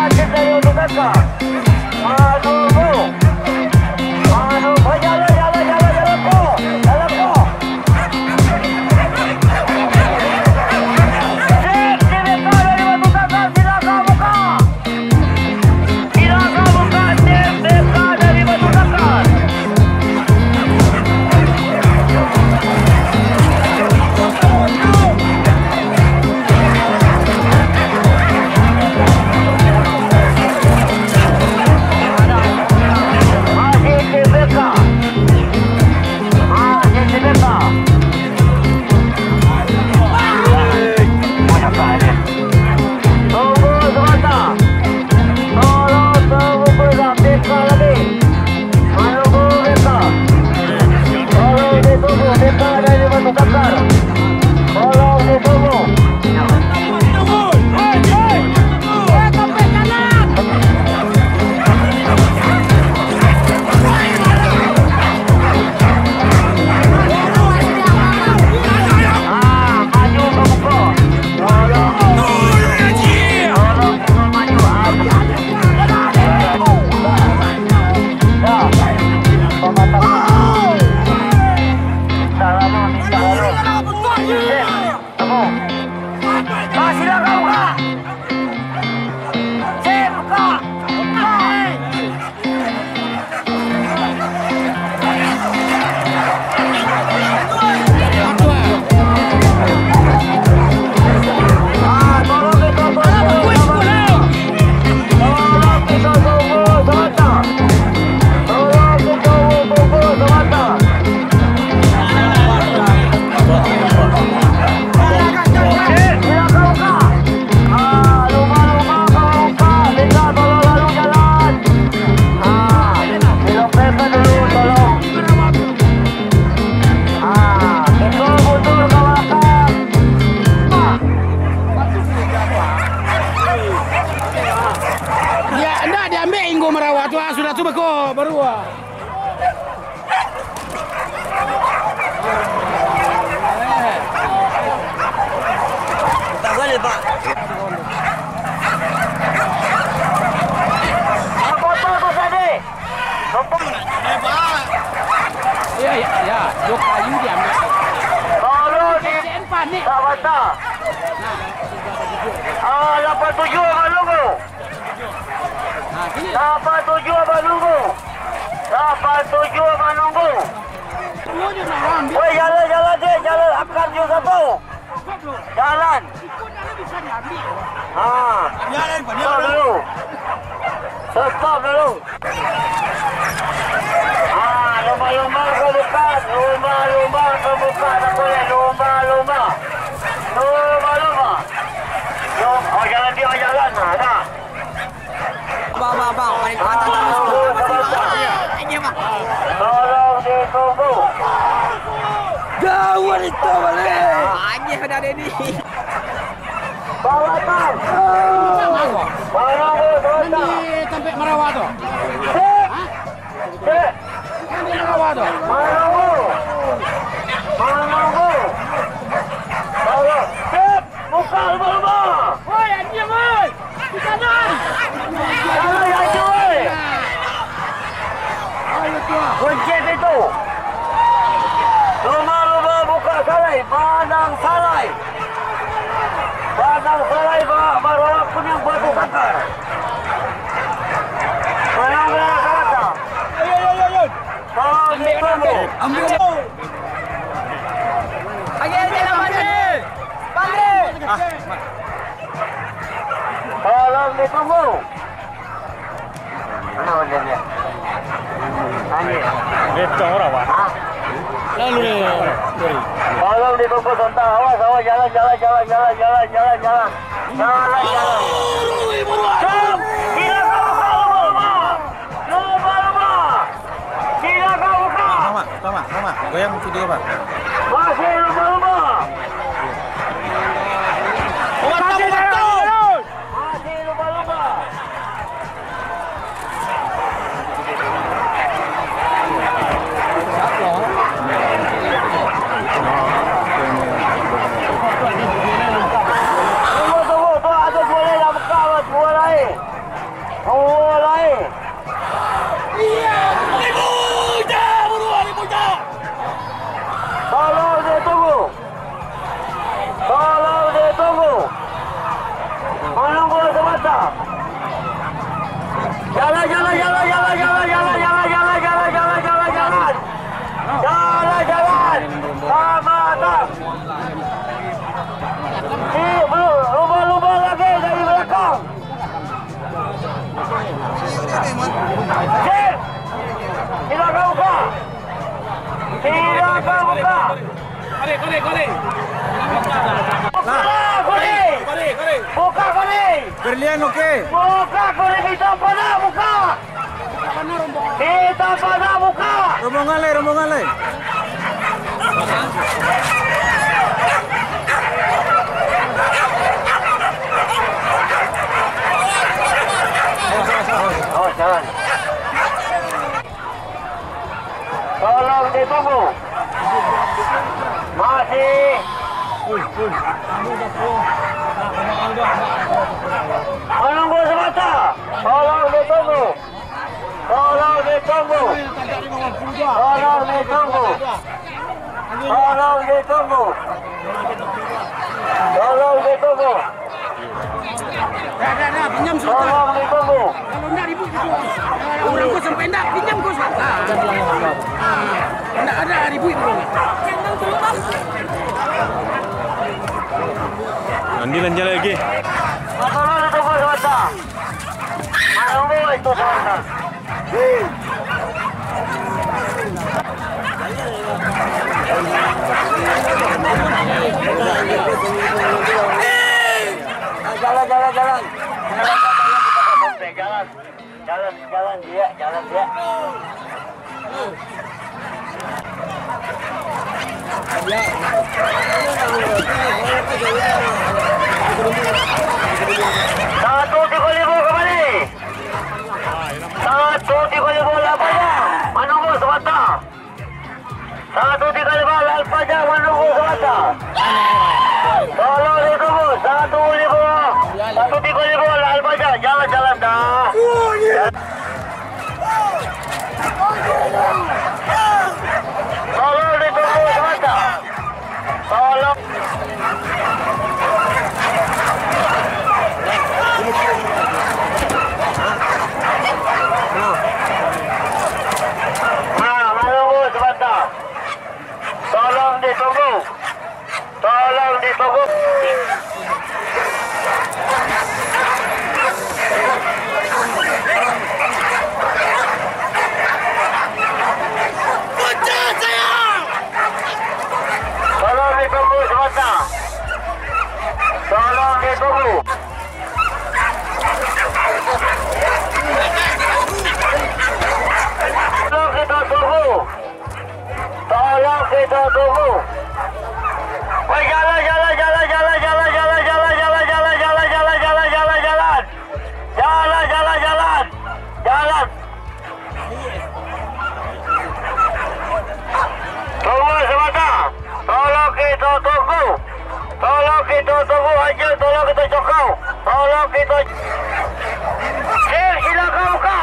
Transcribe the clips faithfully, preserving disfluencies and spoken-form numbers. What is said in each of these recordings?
Kita yang untuk kakak. Aduh, bu. Aduh, bu. Jalan, jalan, jalan, jalan, bu. Jalan, bu. Sip, sip, sip, dari Batu Kakak, silakan buka. Silakan buka, sip, sip, dari Batu Kakak. Tunggu sabanta. Tolong tunggu sabanta lagi. Manunggu beta. Tolong ditunggu, beta dari Batu Takar. Tolong ditunggu. Ah, maju ka muko. Tolong, tolong, tolong maju. Ah, minta lalu, minta lalu. Eh, tunggu. Ah, silakan buka. Sip, buka. Buka. Ah, betul, betul, kawan. Ah. Ya, ndak diambil inggo marawa tu, ah, sudah tu beko, baru, ah. Tak boleh, Pak. Apa tu tadi? Iya, iya, iya. Dua kayu diambil. Kalau di C N panik. Tak patah. Ah, lapan tujuh Abang Lunggu. Nah, sini. Lapan tujuh Abang Lunggu. Lapan tujuh Abang Lunggu. Semua je nak ambil. Woi, jalan, jalan, dek. Jalan, akar je satu. Jalan. Ha. Stop dulu. Stop dulu. Ha, lumba-lumba ka buka. Lumba-lumba ka buka. Tak boleh. Lumba-lumba. Lumba-lumba. Lum-, oh, jalan dia, jalan. Ha, dah. Abang, abang, abang, paling pantas abang suka. Abang suka. Aja, bang. Tolong ditunggu. Jauh itu balik. Aja dah, Dedi. Bawatan. Tolong ditunggu. Nanti sampai Marawa tu. Sip. Hah? Sip. Nanti Marawa tu. Menunggu. Menunggu. Tolong. Sip. Buka lumba-lumba. Woi, anjing, woi. Di sana. Salai, anjing, woi. Kunci pintu. Lumba-lumba buka salai. Pandang salai. Pandang salai, ba-, barwarna kuning batu sangkar. Pandang salai. Tolong ditunggu. Ambil. Ambil. Lagi, lagi, lagi, lagi. Balik. Ah, Mat. Tolong ditunggu. Mana dia, dia? Anjir. Dia tahu orang, Pak. Hah? Lalu dia, sorry. Tolong ditunggu sebentar. Awas, awas, jalan, jalan, jalan. Jalan, jalan. Stop! Tidak tahu kalau mau. Lumba-lumba! Tidak tahu kah? Mama, mama, mama, goyang video, Pak. Masih lumba-lumba! Masih lumba-lumba! Tunggu, tunggu, tu ada boleh lah buka, Berlian, oke. Buka, kulit hitam pada, buka. Hitam pada, buka. Rombongan lai, rombongan lai. Oh, jalan. Tolong ditunggu. Masih. Menunggu semata. Tolong ditunggu. Tolong ditunggu. Tolong ditunggu. Tolong ditunggu. Tolong ditunggu. Dah, dah, dah, pinjam sudah. Tolong ditunggu. Kalau ndak ribut gitu. Kalau orang kau sampai ndak, pinjam kau sudah. Ah. Ah. Ndak ada ribut gitu. Andi lanjut lagi. Tolong ditunggu sebentar. Menunggu itu sebentar. Jalan, jalan, jalan. Jalan, jalan, jalan, dia, jalan, dia. Satu tiga lima kembali. Satu tiga lima lapan ya. Menunggu sebentar. Satu tiga lima, Al-Fajar menunggu sebentar. Tolong ditunggu, satu lima, satu tiga lima, Al-Fajar, jalan-jalan dah. Tolong ditunggu sebentar. Tolong. Nah, menunggu sebentar. Tolong ditunggu. Tolong ditunggu. Tolong ditunggu sebentar. Tolong ditunggu. Tolong kita tunggu. Tolong kita tunggu. Woi, jalan, jalan, jalan. Jalan, jalan, jalan, jalan. Jalan, jalan, jalan. Jalan. Tunggu sebentar. Tolong kita tunggu. Tolong kita tunggu aja. Tolong kita cokau. Tolong kita. Sip, silakan buka.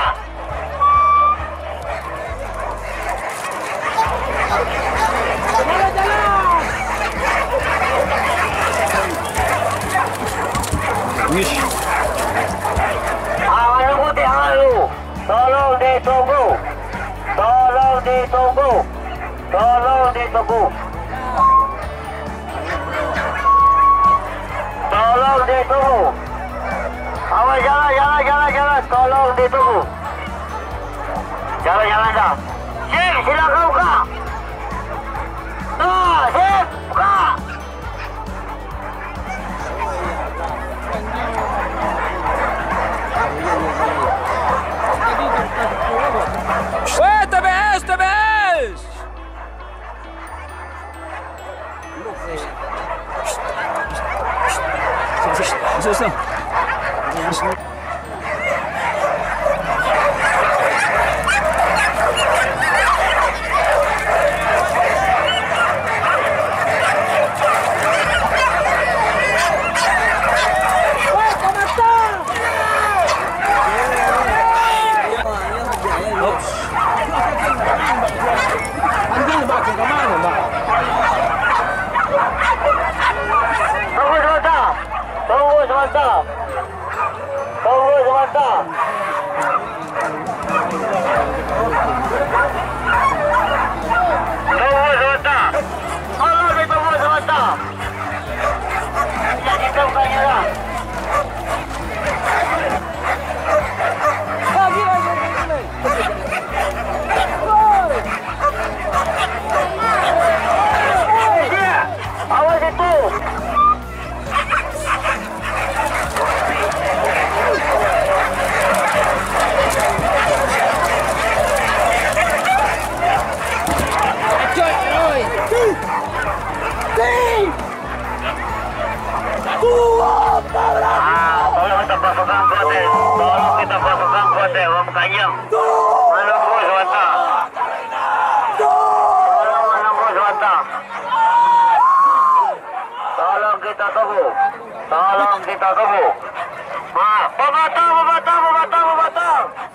Wish. Ah, menunggu tiap hari. Tolong ditunggu. Tolong ditunggu. Tolong ditunggu. Tolong ditunggu. Awas, jalan, jalan, jalan, jalan. Tolong ditunggu. Jalan, jalan dah. Sip, silakan buka. Nah, sip, buka. Weh, T B S, T B S! Tunggu sebentar. Tunggu sebentar. Tunggu sebentar. Tunggu sebentar. Tolong ditunggu sebentar. Jadi tunggu lah. Awas itu. Ah, tolong kita pasukan kuat, eh. Tolong kita pasukan kuat, eh. Urang Kanjang. Manunggu sabanta. Tolong manunggu sabanta. Tolong kita tunggu. Tolong kita tunggu. Ma, babatang, babatang, babatang, babatang.